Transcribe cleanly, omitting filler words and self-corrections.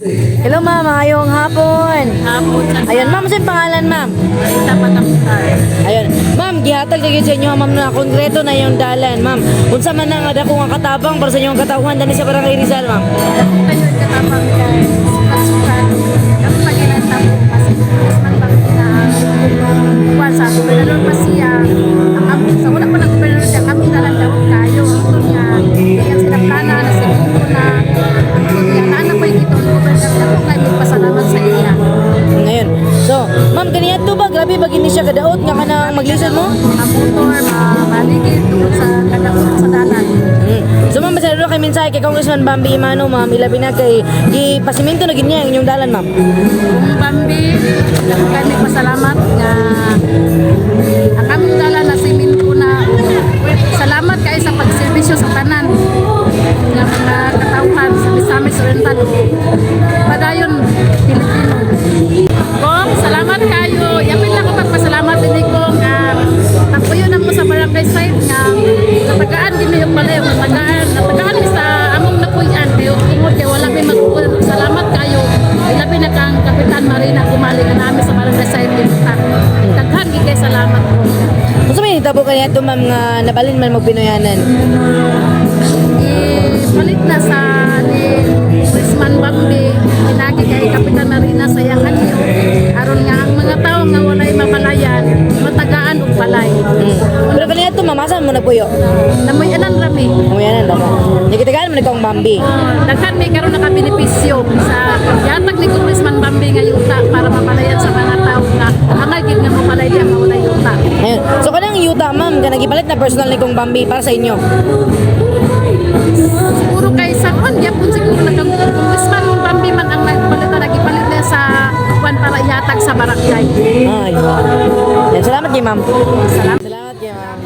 Hello, ma'am, maayong hapon. Hapon sa Ayun, ma'am, sa pangalan, ma'am? Rita Patamtar. Ayun, ma'am, gihatag na gyud sa inyo, ma'am, na konkreto na yung dalan, ma'am. Unsa man ang dako nga katabang para sa inyong katawhan dani sa Barangay Rizal, ma'am? Dako kayo katabang kay sukat-sukat. Ang paginantamo kasi man bang na kuwan sa gobernador pa siya. Ang among sa wala pa ng gobernador siya, kami dalan daw kayo. Ang nga iyang sinaplana na siguro na ang nga naa na pa dito ang gobernador, dako kay pasalamat sa iya. Ngayon. So, ma'am, kaniya to ba grabe ba gini siya kadaot nga kanang maglisod mo? Mga motor, maligid tungod sa kadaot sa dalan. So ma'am, basta kay mensahe kay Congressman Bambi Emano, ma'am, ilabi na kay gipasimento na gid niya ang inyong dalan, ma'am. Kung Bambi, dako kay pasalamat nga ang among dala na simento na. Salamat kay sa pagserbisyo sa tanan nga mga katawhan sa Misamis Oriental ug padayon Pilipino. Kong, salamat kayo. Yapin lang ko pagpasalamat din ko nga tapuyo na mo sa barangay site nga natagaan din yung balay, natagaan, natagaan mi sa among napuy-an kayo tungod kay wala may magkuhan. Salamat kayo. Ilabi na kang Kapitan Marina Kumali nga nami sa barangay site din ta. Daghan gid kay salamat ko. Unsa may hitabo kaniya to, ma'am, nga nabalin man mo Pinoyanan? Ipalit na sa ni Congressman Bambi pinagi kay Kapitan Marina sa iyang anyo aron nga ang mga tao nga walay mabalayan matagaan og balay. Pero kaniya to, ma'am, asa mo nagpuyo? Namuy-anan rami. Amuyanan ba mo? Nagitagaan mo nagkong Bambi. Oh, daghan may karon nakabenepisyo sa yatag ni Congressman Bambi nga yuta para mabalayan sa mga tao nga angay gid nga mabalay diya nga walay yuta. Ayun. So kanang yuta, ma'am, kanang gipalit na personal ni Kong Bambi para sa inyo. Siguro kay sa kon gyapon siguro na kang Congressman Bambi man ang nagpalit na nagipalit na sa kwan para ihatag sa barangay. Ay. Yan, salamat kay ma'am. Salamat. Salamat kay ma'am.